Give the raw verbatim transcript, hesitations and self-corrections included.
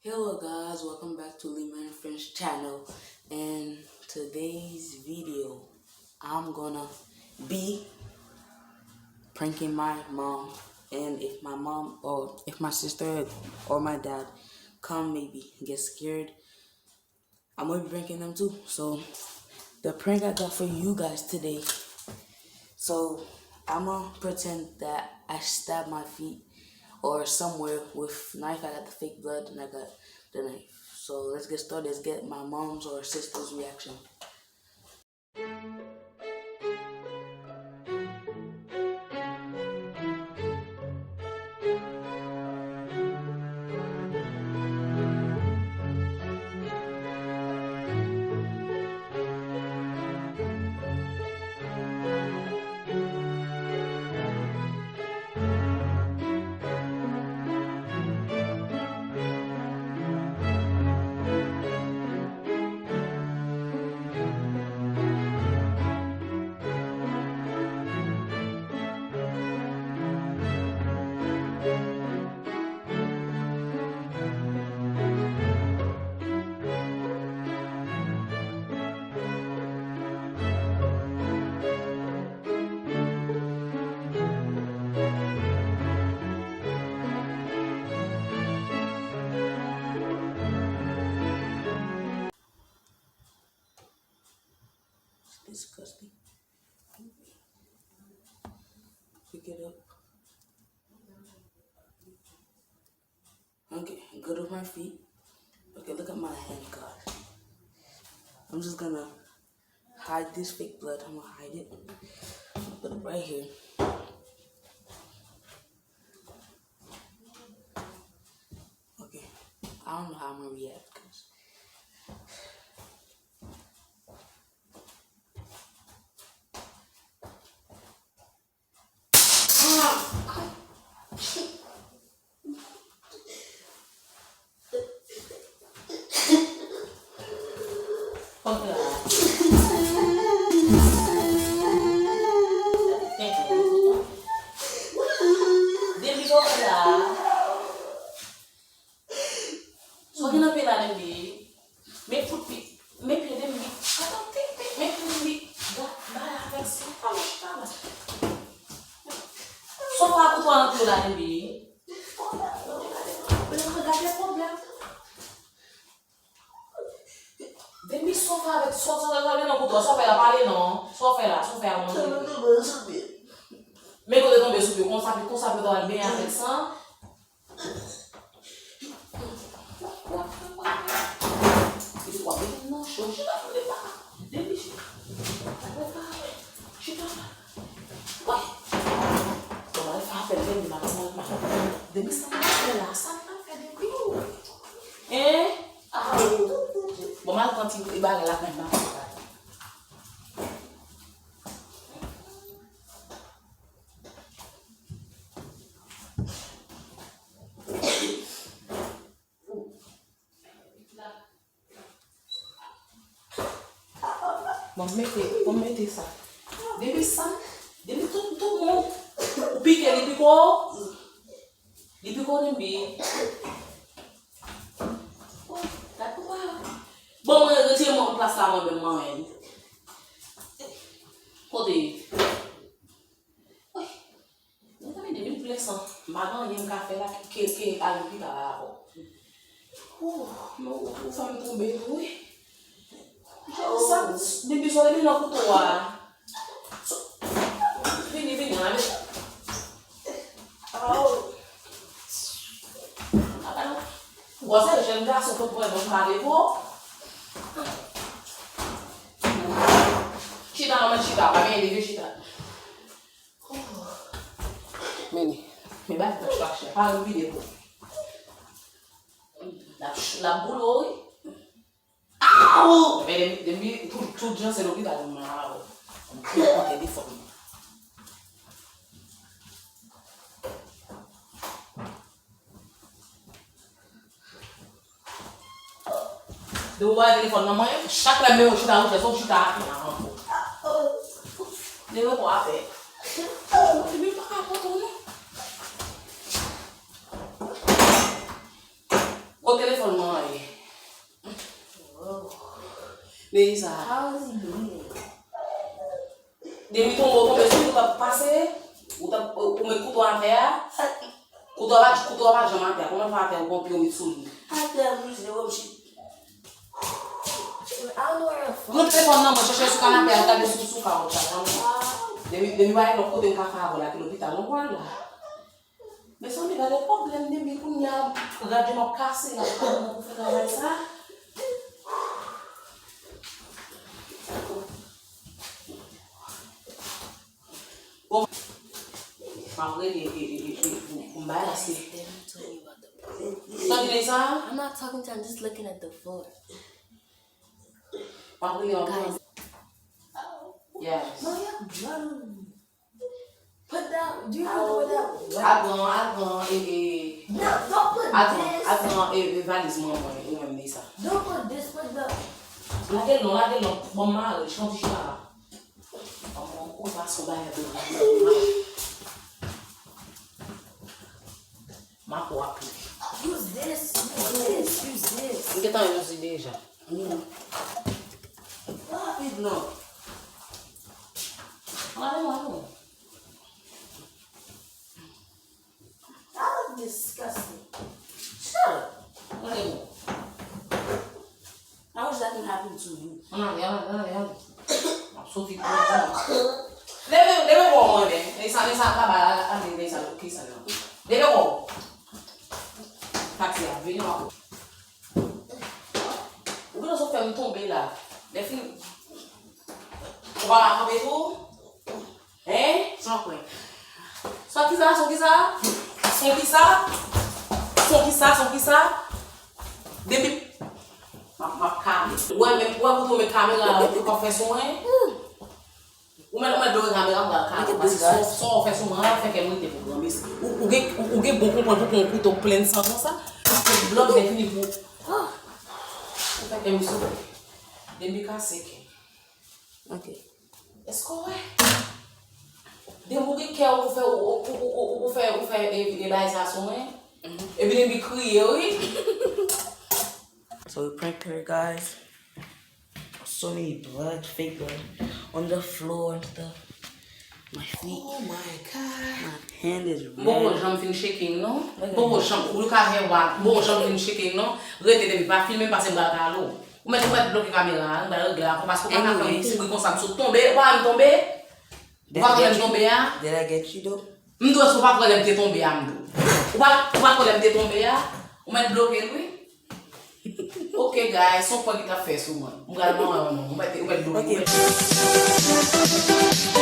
Hello guys, welcome back to Lima and Friends channel. And today's video, I'm gonna be pranking my mom. And if my mom or if my sister or my dad come, maybe get scared, I'm gonna be pranking them too. So the prank I got for you guys today. So I'ma pretend that I stab my feet or somewhere with knife. I got the fake blood and I got the knife. So let's get started. Let's get my mom's or sister's reaction. Disgusting. Pick it up. Okay, good with my feet. Okay, look at my hand, God. I'm just gonna hide this fake blood. I'm gonna hide it. Put it right here. Okay, I don't know how I'm gonna react, 'cause Depi lè w la. Sa w gen nan pye la, Dembi? Men fout pye, men pye Dembi. Atann, men pye Dembi. Gad, bay avèk sa, pa mèt chita la. Sa w fè ak kouto a nan pye w la, Dembi? Gade pwoblèm. Dembi, sa w fè avèk, sa w, sa w, sa w gen nan kouto a, sa w fè la, pale non. Sa w fè la, sa w fè a, manje. Men kote tonbe sou pye, konsa, konsa pou w ta al benyen avèk sa. Epi w ap mete m nan cho. Chita, chita, chita. Depi chita. Chita. Woy. Bon, m al fè apèl Depi, m ap, m ap, m ap. Depi sa m ap fè la, sa m ap fè Depi. Hein? Ah. Bon, m al pran ti bagay la, men m ap fè bagay. Bon, mete, bon, mete sa. Depi sa, depi tout, tout moun, ou pike, li pike w. Li pike w, Dembi. Bon, mwen retire mwen plas la, mwen menm, mwen menm. Kote? Mwen ta mete mil plè san. M pa gen anyen m ka fè la ke, ke al lopital la avè w. Ou, men ou, ou fè m tonbe tou, wi. Sa, depi sa w te nan kouto a. Vini, vini, la, men. Aw. Apa nou? Gwosè jèn gason, fòk mwen bon pale pou. Chita, manman, chita, pa gen leve, chita. Men li. Men bay tòch la, chè. Pa vide pou. L ap ch-, l ap boule w, wi. Aw! Men depi, depi tout, tout jan se lopital mwen la, wi. Mwen pran telefòn mwen. Depi w bay telefòn nan mwen, chak lè m leve chita, ou fè sa, w chita atè a ankò. Leve kò atè. Li pa ka pote w non. Gwo telefòn. Tèlman, eh. Melissa. How is he doing it? Depi tonbe, w tonbe sou li, ou t ap pase, ou t ap, ou met kouto atè a. Kouto a pa, kouto a pa janm atè a. Kòman l fè atè, ou pran pye, ou met sou li? Atè a bouje, wè, m chit. I don't know where the phone. Pran telefòn nan mwen, chèche sou kanapè a, gade sou, sou kawòt la, tande. Depi, depi pa gen lòt kote m ka fè avè w la, ki lopital, nou pral la. Mezanmi, gade pwoblèm depi kounye a, radyo m ap kase la, kòman pou fè travay sa? Bon, m ap rele, e, e, e, e, pou, pou m bay la, se. Tande sa? I'm not talking to you, I'm just looking at the floor. M ap rele yon. Guys. Yes. Put down. Do you need to put down? Al pran, al pran, e, e, No, don't put al pran, this. Al pran, e, e, valiz mwen, mwen, ou menm, Melissa. Don't put this, put the Lage l non, lage l non. Bon, m mare l, chante chita la. Bon, bon, ou pa son bagay de. M ap wap li. Use this, use this, use this. M gentan use li deja. Mm. Pa rapid non. Ann ale, ann ale. That look disgusting. Shut up. Ann ale, bon. I wish that can happen to you. Ann ale, ann ale, ann ale, ann ale. M ap soti pou ou. Leve, leve kò w mwen, men. Men sa, men sa, baba, ale, men sa, ok, sa la. Leve kò w. Pati a, vini, w ap Ou genlè sot fè m tonbe la. Lè fini. Ou pa ka kanpe tou? Hein? Son kwè. Son kisa? Son kisa? Son kisa? Son kisa? Son kisa? Depi. M ap, m ap kale. Ou wè menm, ou wè kote w met kamera la, ou poko fè sou mwen? Ou mèt, ou mèt bloke kamera, m pral kale w, paske sa w, sa w fè sou mwen an, fè kè m rete pou granmesi. Ou, ou gen, ou, ou gen bon konprann pou pran yon kouto plen san konsa, ou te blòk lè fini pou, ah, ou fè kè m soufri. Depi kase kè. Ok. Èske w wè? Depi ou gen kè, ou fè, ou, ou fè, ou fè, e, e bagay sa sou mwen. Epi depi kriye, wi. So we prank her, guys. So many blood, fake blood, on the floor and stuff. My feet. Oh my God. My hand is red. M poko janm fin shaking, non. M poko janm, ou ka fè wa, m poko janm fin shaking, non. Rete depi pa filme m pase m pral kale w. Ou mèt, ou mèt bloke kamera a, m pral regle afè w, paske ou pa ka fè m kouri konsa, m sot tonbe, ou pa wè m tonbe? Ou pa t wè lè m tonbe a? Did I get you though? M di w èske ou pa t wè lè m te tonbe a, m di w. Ou pa, ou pa t wè lè m te tonbe a? Ou mèt bloke l, wi. Ok, guys, se yon prank li t ap fè sou mwen. M pral manman mwen, ou mèt, ou mèt bloke, ou mèt.